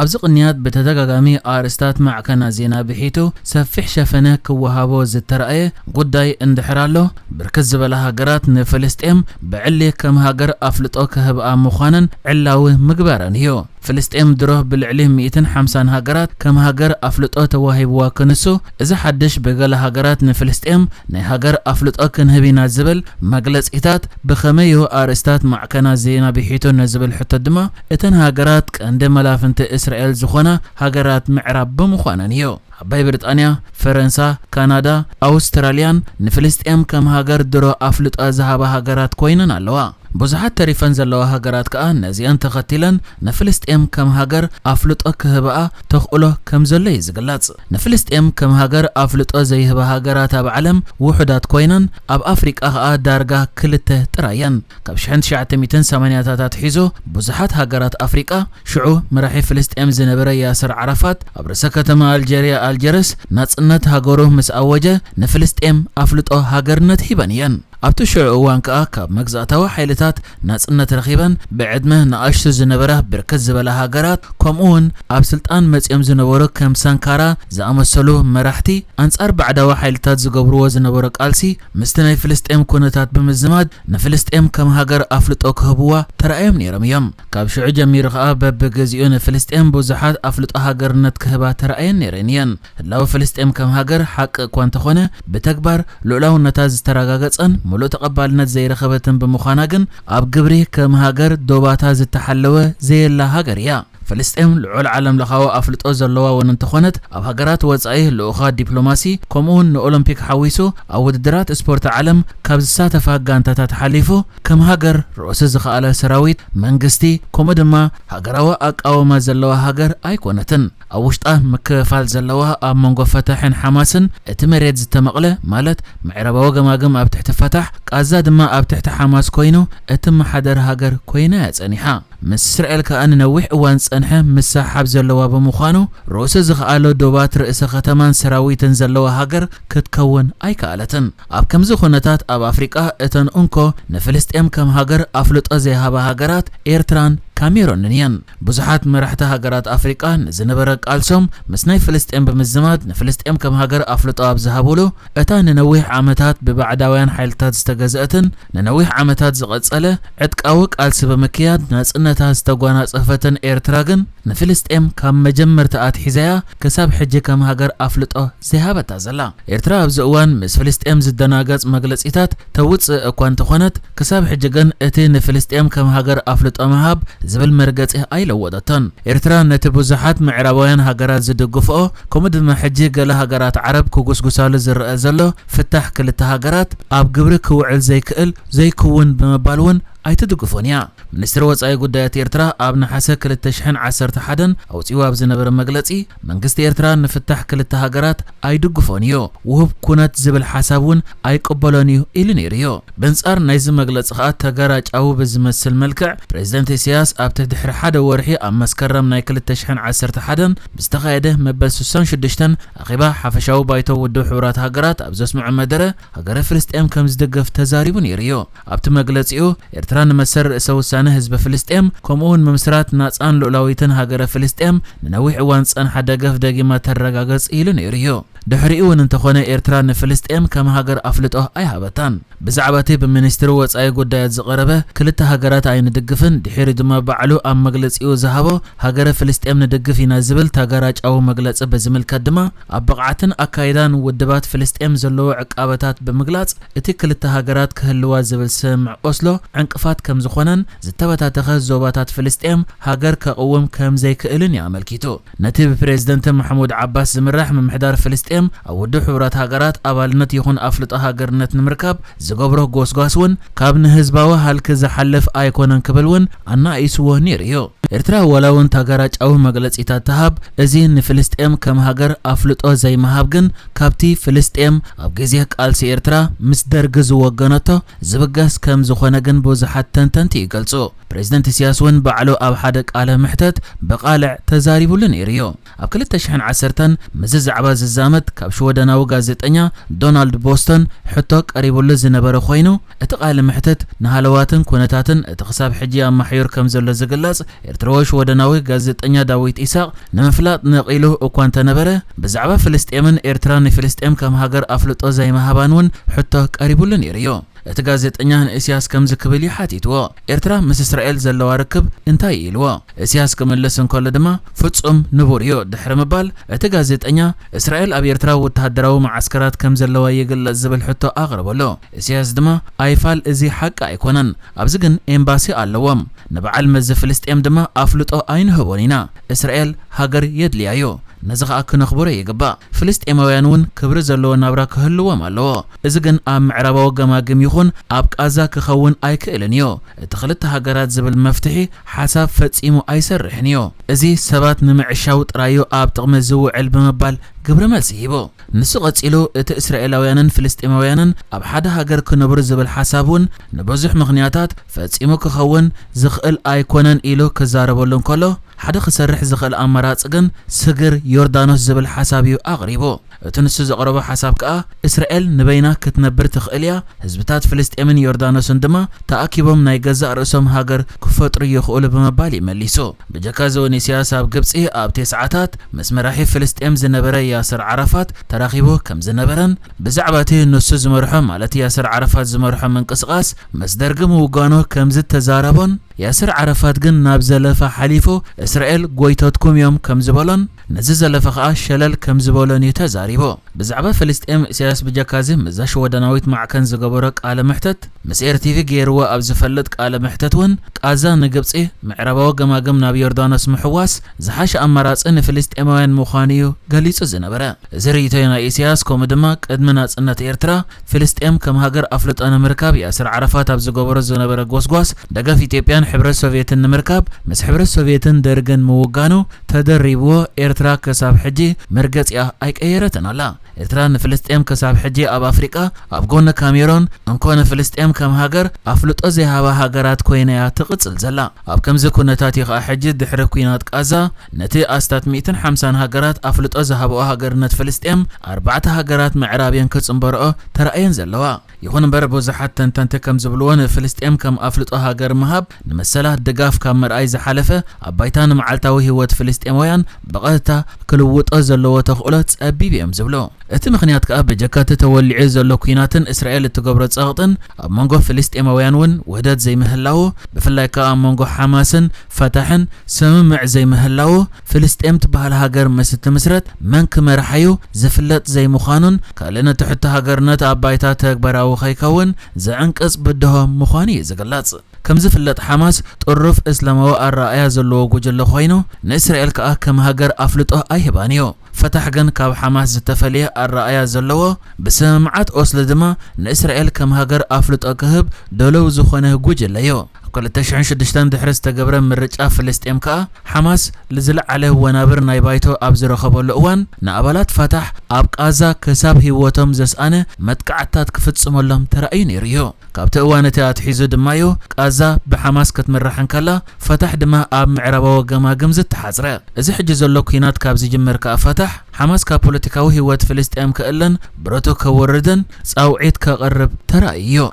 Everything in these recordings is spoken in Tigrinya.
ኣብዚ ቅንያት ብተደጋጋሚ ኣርእስታት ማዕከናት ዜና ብሒቱ ሰፊሕ ሸፈነ ክወሃቦ ዝተራእየ ጉዳይ እንድሕር ኣሎ፣ ብርክት ዝበላ ሃገራት ንፍልስጤም ብዕሊ ከም ሃገር ኣፍልጦ ክህብኣ ምዃነን ዕላዊ ምግባረን እዩ። ፍልስጤም ድሮ ብልዕሊ ሚእትን ሓምሳን ሃገራት ከም ሃገር ኣፍልጦ ተዋሂብዋ ክንሱ፣ እዚ ሓድሽ ብገለ ሃገራት ንፍልስጤም ናይ ሃገር ኣፍልጦ ክንህብ ኢና ዝብል መግለጺታት ብኸመይ እዩ ኣርእስታት ማዕከናት ዜና ብሒቱ ንዝብል ሕቶ ድማ፣ እተን ሃገራት ቀንዲ መላፍንቲ እስራኤል ዝኾና ሃገራት ምዕራብ ብምዃነን እዩ። ዓባይ ብሪጣንያ፣ ፈረንሳ፣ ካናዳ፣ ኣውስትራልያን ንፍልስጤም ከም ሃገር ድሮ ኣፍልጦ ዝሃባ ሃገራት ኮይነን ኣለዋ። ብዙሓት ተሪፈን ዘለዋ ሃገራት ከኣ ነዚአን ተኸቲለን ንፍልስጤም ከም ሃገር ኣፍልጦ ክህብኣ ተኽእሎ ከም ዘሎ እዩ ዝግለጽ። ንፍልስጤም ከም ሃገር ኣፍልጦ ዘይህባ ሃገራት ኣብ ዓለም ውሑዳት ኮይነን፣ ኣብ ኣፍሪቃ ከኣ ዳርጋ ክልተ ጥራይ እየን። ካብ ሽሕን ትሽዓተ ሚእትን ሰማንያታት ኣትሒዙ ብዙሓት ሃገራት ኣፍሪቃ፣ ሽዑ መራሒ ፍልስጤም ዝነበረ ያስር ዓራፋት፣ ኣብ ርእሰ ከተማ ኣልጀርያ ኣልጀርስ ናጽነት ሃገሩ ምስ ኣወጀ፣ ንፍልስጤም ኣፍልጦ ሃገርነት ሂበን እየን። ኣብቲ ሽዑ እዋን ከኣ ካብ መግዛእታዊ ሓይልታት ናጽነት ረኺበን ብዕድመ ንኣሽቱ ዝነበራ ብርክት ዝበላ ሃገራት፣ ከምኡ እውን ኣብ ስልጣን መጺኦም ዝነበሩ ከም ሳንካራ ዝኣመሰሉ መራሕቲ ኣንጻር ባዕዳዊ ሓይልታት ዝገብርዎ ዝነበሩ ቃልሲ ምስቲ ናይ ፍልስጤም ኩነታት ብምዝማድ ንፍልስጤም ከም ሃገር ኣፍልጦ ክህብዋ ተራእዮም ነይሮም እዮም። ካብ ሽዑ ጀሚሩ ከኣ በብግዜኡ ንፍልስጤም ብዙሓት ኣፍልጦ ሃገርነት ክህባ ተራእየን ነይረን እየን። ህላወ ፍልስጤም ከም ሃገር ሓቂ እኳ እንተኾነ፣ ብተግባር ልኡላውነታ ዝተረጋገጸን ምሉእ ተቐባልነት ዘይረኸበትን ብምዃና ግን፣ ኣብ ግብሪ ከም ሃገር ዶባታ ዝተሓለወ ዘየላ ሃገር እያ። ፍልስጤም ልዑል ዓለም ለኻዊ ኣፍልጦ ዘለዋ እውን እንተኾነት፣ ኣብ ሃገራት ወጻኢ ልኡኻት ዲፕሎማሲ፣ ከምኡ እውን ንኦሎምፒክ ሓዊሱ ኣብ ውድድራት ስፖርት ዓለም ካብ ዝሳተፋ ጋንታታት ሓሊፉ፣ ከም ሃገር ርእሱ ዝኸኣለ ሰራዊት፣ መንግስቲ፣ ከምኡ ድማ ሃገራዊ ኣቃውማ ዘለዋ ሃገር ኣይኮነትን። ኣብ ውሽጣ ምክፍፋል ዘለዋ፣ ኣብ መንጎ ፈታሕን ሓማስን እቲ መሬት ዝተመቕለ፣ ማለት ምዕራባዊ ገማግም ኣብ ትሕቲ ፈታሕ፣ ቃዛ ድማ ኣብ ትሕቲ ሓማስ ኮይኑ እትመሓደር ሃገር ኮይና እያ ጸኒሓ። ምስ እስራኤል ከኣ ንነዊሕ እዋን ዝጸንሐ ምስሕሓብ ዘለዋ ብምዃኑ፣ ርእሱ ዝኸኣሎ ዶባት ርእሰ ከተማን ሰራዊትን ዘለዋ ሃገር ክትከውን ኣይከኣለትን። ኣብ ከምዚ ኩነታት ኣብ ኣፍሪቃ እተን እንኮ ንፍልስጤም ከም ሃገር ኣፍልጦ ዘይሃባ ሃገራት ኤርትራን ካሜሮንን እየን። ብዙሓት መራሕቲ ሃገራት ኣፍሪቃ ንዝነበረ ቃልሶም ምስ ናይ ፍልስጤም ብምዝማድ ንፍልስጤም ከም ሃገር ኣፍልጦ ኣብ ዝሃብሉ፣ እታ ንነዊሕ ዓመታት ብባዕዳውያን ሓይልታት ዝተገዝአትን ንነዊሕ ዓመታት ዝቐጸለ ዕጥቃዊ ቃልሲ ብምክያድ ናጽነታ ዝተጓናጸፈትን ኤርትራ ግን ንፍልስጤም ካብ መጀመርታ ኣትሒዛያ ክሳብ ሕጂ ከም ሃገር ኣፍልጦ ዘይሃበታ ዘላ። ኤርትራ ኣብዚ እዋን ምስ ፍልስጤም ዝደናገጽ መግለጺታት ተውጽእ እኳ እንተኾነት፣ ክሳብ ሕጂ ግን እቲ ንፍልስጤም ከም ሃገር ኣፍልጦ ምሃብ ዝብል መርገጺ ኣይለወጠቶን። ኤርትራ ነቲ ብዙሓት ምዕራባውያን ሃገራት ዝድግፍኦ፣ ከምኡ ድማ ሕጂ ገለ ሃገራት ዓረብ ክጉስጉሳሉ ዝረአ ዘሎ ፍታሕ ክልተ ሃገራት ኣብ ግብሪ ክውዕል ዘይክእል፣ ዘይክውን ብምባል እውን ኣይትድግፎን እያ። ሚኒስትሪ ወጻኢ ጉዳያት ኤርትራ ኣብ ነሓሰ ክልተ ሽሕን ዓሰርተ ሓደን ኣውጺኡ ኣብ ዝነበረ መግለጺ፣ መንግስቲ ኤርትራ ንፍታሕ ክልተ ሃገራት ኣይድግፎን እዩ፣ ውሁብ ኩነት ዝብል ሓሳብ እውን ኣይቅበሎን እዩ ኢሉ ነይሩ እዩ። በንጻር ናይዚ መግለጺ ከኣ ተጋራጫዊ ብዝመስል መልክዕ፣ ፕሬዚደንት ኢሳያስ ኣብቲ ድሕሪ ሓደ ወርሒ ኣብ መስከረም ናይ ክልተ ሽሕን ዓሰርተ ሓደን ብዝተኻየደ መበል ስሳን ሽዱሽተን ኣኼባ ሓፈሻዊ ባይቶ ውድብ ሕቡራት ሃገራት ኣብ ዘስምዖ መደረ፣ ሃገረ ፍልስጤም ከም ዝድግፍ ተዛሪቡ ነይሩ እዩ። ኣብቲ መግለጺኡ፣ ኤርትራ ንመሰል ርእሰ ውሳነ ህዝቢ ፍልስጤም፣ ከምኡ እውን ምምስራት ናጻን ልኡላዊትን ሃገረ ፍልስጤም ንነዊሕ እዋን ዝጸንሓ ደገፍ ደጊማ ተረጋግጽ ኢሉ ነይሩ እዩ። ድሕሪኡ እውን እንተኾነ፣ ኤርትራ ንፍልስጤም ከም ሃገር ኣፍልጦ ኣይሃበታን። ብዛዕባ እቲ ብሚኒስትሪ ወጻኢ ጉዳያት ዝቐረበ፣ ክልተ ሃገራት ኣይንድግፍን፣ ድሒሩ ድማ ባዕሉ ኣብ መግለጺኡ ዝሃቦ፣ ሃገረ ፍልስጤም ንድግፍ ኢና ዝብል ተጋራጫዊ መግለጺ ብዝምልከት ድማ፣ ኣብ ብቕዓትን ኣካይዳን ውድባት ፍልስጤም ዘለዎ ዕቃበታት ብምግላጽ፣ እቲ ክልተ ሃገራት ክህልዋ ዝብል ስምምዕ ኦስሎ ዕንቅፋት ከም ዝኾነን፣ ዝተበታተኸ ዞባታት ፍልስጤም ሃገር ከቕውም ከም ዘይክእልን እዩ ኣመልኪቱ። ነቲ ብፕሬዝደንት ማሕሙድ ዓባስ ዝምራሕ ምምሕዳር ፍልስጤም፣ ኣብ ውድብ ሕቡራት ሃገራት ኣባልነት ይኹን ኣፍልጦ ሃገርነት ንምርካብ ዝገብሮ ጎስጓስ እውን ካብ ንህዝባዊ ሃልኪ ዝሓልፍ ኣይኮነን ክብል እውን ኣናኢስዎ ነይሩ እዩ። ኤርትራ ዋላ እውን ተጋራጫዊ መግለጺታት ትሃብ፣ እዚ ንፍልስጤም ከም ሃገር ኣፍልጦ ዘይምሃብ ግን ካብቲ ፍልስጤም ኣብ ግዜ ቃልሲ ኤርትራ ምስ ደርጊ ዝወገነቶ ዝብገስ ከም ዝኾነ ግን ብዙሓት ተንተንቲ ይገልጹ። ፕሬዝደንት ኢሳያስ እውን ባዕሉ ኣብ ሓደ ቃለ መሕተት ብቓልዕ ተዛሪቡሉ ነይሩ እዩ። ኣብ ክልተ ሽሕን ዓሰርተን ምስዚ ዛዕባ ዝዛመድ ካብ ሽወደናዊ ጋዜጠኛ ዶናልድ ቦስተን ሕቶ ቀሪቡሉ ዝነበረ ኮይኑ፣ እቲ ቃለ መሕተት ንሃለዋትን ኩነታትን እቲ ክሳብ ሕጂ ኣብ ማሕዩር ከም ዘሎ ዝግለጽ ኤርትራዊ ሽወደናዊ ጋዜጠኛ ዳዊት ኢሳቕ ንምፍላጥ ነቒሉ እኳ እንተነበረ፣ ብዛዕባ ፍልስጤምን ኤርትራ ንፍልስጤም ከም ሃገር ኣፍልጦ ዘይምሃባን እውን ሕቶ ቀሪቡሉ ነይሩ እዩ። እቲ ጋዜጠኛ ንእስያስ ከምዚ ክብል እዩ ሓቲትዎ፣ ኤርትራ ምስ እስራኤል ዘለዋ ርክብ እንታይ እዩ ኢልዎ። እስያስ ክምልስ እንከሎ ድማ ፍጹም ንቡር እዩ ድሕሪ ምባል፣ እቲ ጋዜጠኛ እስራኤል ኣብ ኤርትራ ወተሃደራዊ መዓስከራት ከም ዘለዋ ይግለጽ ዝብል ሕቶ ኣቕረበሉ። እስያስ ድማ ኣይፋል እዚ ሓቂ ኣይኮነን፣ ኣብዚ ግን ኤምባሲ ኣለዎም፣ ንበዓል መዚ ፍልስጤም ድማ ኣፍልጦ ኣይንህቦን ኢና፣ እስራኤል ሃገር የድልያ እዩ። ነዚ ኸኣ ክነኽብሮ ይግባእ። ፍልስጤማውያን እውን ክብሪ ዘለዎ ናብራ ክህልዎም ኣለዎ። እዚ ግን ኣብ ምዕራባዊ ገማግም ይኹን ኣብ ቃዛ ክኸውን ኣይክእልን እዩ። እቲ ክልተ ሃገራት ዝብል መፍትሒ ሓሳብ ፈጺሙ ኣይሰርሕን እዩ። እዚ ሰባት ንምዕሻው ጥራዩ ኣብ ጥቕሚ ዝውዕል ብምባል ግብረ መልሲ ሂቡ። ንሱ ቀጺሉ፣ እቲ እስራኤላውያንን ፍልስጤማውያንን ኣብ ሓደ ሃገር ክነብሩ ዝብል ሓሳብ እውን ንብዙሕ ምኽንያታት ፈጺሙ ክኸውን ዝኽእል ኣይኮነን ኢሉ ክዛረበሉ እንከሎ፣ ሓደ ክሰርሕ ዝኽእል ኣማራጺ ግን ስግር ዮርዳኖስ ዝብል ሓሳብ እዩ ኣቕሪቡ። እቲ ንሱ ዘቕረቦ ሓሳብ ከኣ፣ እስራኤል ንበይና ክትነብር ትኽእል እያ፣ ህዝብታት ፍልስጤምን ዮርዳኖስን ድማ ተኣኪቦም ናይ ገዛእ ርእሶም ሃገር ክፈጥሩ ይኽእሉ ብምባል እዩ መሊሱ። ብጀካ እዚ እውን ኢሳያስ ኣብ ግብጺ ኣብ ቴስዓታት ምስ መራሒ ፍልስጤም ዝነበረ ያስር ዓራፋት ተራኺቡ ከም ዝነበረን ብዛዕባ እቲ ንሱ ዝመርሖ ማለት ያስር ዓራፋት ዝመርሖ ምንቅስቓስ ምስ ደርጊ ምውጋኑ ከም ዝተዛረቦን ያስር ዓራፋት ግን ናብ ዘለፋ ሓሊፉ እስራኤል ጎይቶትኩም እዮም ከም ዝበሎን ነዚ ዘለፋ ኸኣ ሸለል ከም ዝበሎን እዩ ተዛሪቡ። ብዛዕባ ፍልስጤም ኢሳያስ ብጀካ እዚ ምስዛ ሽወደናዊት ማዕከን ዝገበሮ ቃለ መሕተት ምስ ኤርቲቪ ገይርዎ ኣብ ዝፈልጥ ቃለ መሕተት እውን ቃዛ ንግብጺ ምዕራባዊ ገማግም ናብ ዮርዳኖስ ምሕዋስ ዝሓሸ ኣማራጺ ንፍልስጤማውያን ምዃኑ እዩ ገሊጹ ዝነበረ። እዚ ርእይቶ ናይ ኢሳያስ ከምኡ ድማ ቅድሚ ናጽነት ኤርትራ ፍልስጤም ከም ሃገር ኣፍልጦ ንምርካብ ያስር ዓራፋት ኣብ ዝገበሮ ዝነበረ ጎስጓስ ደገፍ ኢትዮጵያን ሕብረት ሶቪየትን ንምርካብ ምስ ሕብረት ሶቪየትን ደርግን ምውጋኑ ተደሪብዎ ኤርትራ ክሳብ ሕጂ መርገጺኣ ኣይቀየረትን ኣላ። ኤርትራ ንፍልስጤም ክሳብ ሕጂ ኣብ ኣፍሪቃ ኣብ ጎኒ ካሜሮን እንኮ ንፍልስጤም ከም ሃገር ኣፍልጦ ዘይሃባ ሃገራት ኮይና እያ ትቕጽል ዘላ። ኣብ ከምዚ ኩነታት እዩ ኸኣ ሕጂ ድሕሪ ኲናት ቃዛ ነቲ ኣስታት ሚእትን ሓምሳን ሃገራት ኣፍልጦ ዝሃብኦ ሃገርነት ፍልስጤም ኣርባዕተ ሃገራት ምዕራብየን ክጽንበርኦ ተራእየን ዘለዋ። ይኹን እምበር ብዙሓት ተንተንቲ ከም ዝብልዎ ንፍልስጤም ከም ኣፍልጦ ሃገር ምሃብ ንመሰላት ድጋፍ ካብ ምርኣይ ዝሓለፈ ኣብ ባይታ ንመዓልታዊ ህይወት ፍልስጤማውያን ብቐጥታ ክልውጦ ዘለዎ ተኽእሎ ጸቢብ እዮም ዝብሉ። እቲ ምኽንያት ከኣ ብጀካ እቲ ተወሊዑ ዘሎ ኲናትን እስራኤል እትገብሮ ጸቕጥን ኣብ መንጎ ፍልስጤማውያን እውን ውህደት ዘይምህላዉ፣ ብፍላይ ከኣ ኣብ መንጎ ሓማስን ፈታሕን ስምምዕ ዘይምህላዉ፣ ፍልስጤም ትበሃል ሃገር ምስ እትምስረት መን ክመርሓዩ ዝፍለጥ ዘይምዃኑን ካልእ ነቲ ሕቶ ሃገርነት ኣብ ባይታ ተግባራዊ ከይከውን ዝዕንቅጽ ብድሆ ምዃኑ እዩ ዝግለጽ። ከም ዝፍለጥ ሓማስ ጥሩፍ እስላማዊ ኣረኣእያ ዘለዎ ጉጅለ ኮይኑ ንእስራኤል ከኣ ከም ሃገር ኣፍልጦ ኣይህባን እዩ። ፈታሕ ግን ካብ ሓማስ ዝተፈለየ ኣረኣእያ ዘለዎ ብስምምዓት ኦስሎ ድማ ንእስራኤል ከም ሃገር ኣፍልጦ ክህብ ደለው ዝኾነ ጉጅለ እዩ። ኣብ ክልተ ሽሕን ሽዱሽተን ድሕሪ ዝተገብረ ምርጫ ፍልስጤም ከኣ ሓማስ ዝለዓለ ወናብር ናይ ባይቶ ኣብ ዝረኸበሉ እዋን ንኣባላት ፋታሕ ኣብ ቃዛ ክሳብ ህይወቶም ዘስኣነ መጥቃዕትታት ክፍጽመሎም ተራእዩ ነይሩ እዩ። ካብቲ እዋን እቲ ኣትሒዙ ድማ እዩ ቃዛ ብሓማስ ክትምራሕ እንከላ ፈታሕ ድማ ኣብ ምዕራባዊ ገማግም ዝተሓጽረ። እዚ ሕጂ ዘሎ ኲናት ካብ ዝጅምር ከኣ ፈታሕ ሓማስ ካብ ፖለቲካዊ ህይወት ፍልስጤም ክእለን ብረቱ ከወርድን ጻውዒት ከቕርብ ተራእዩ እዩ።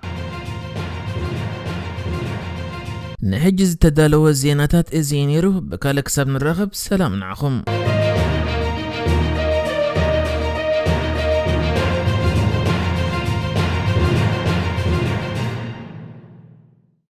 ንሕጂ ዝተዳለወ ዜናታት እዚ እዩ ነይሩ። ብካልእ ክሳብ ንራኸብ ሰላም ንዓኹም።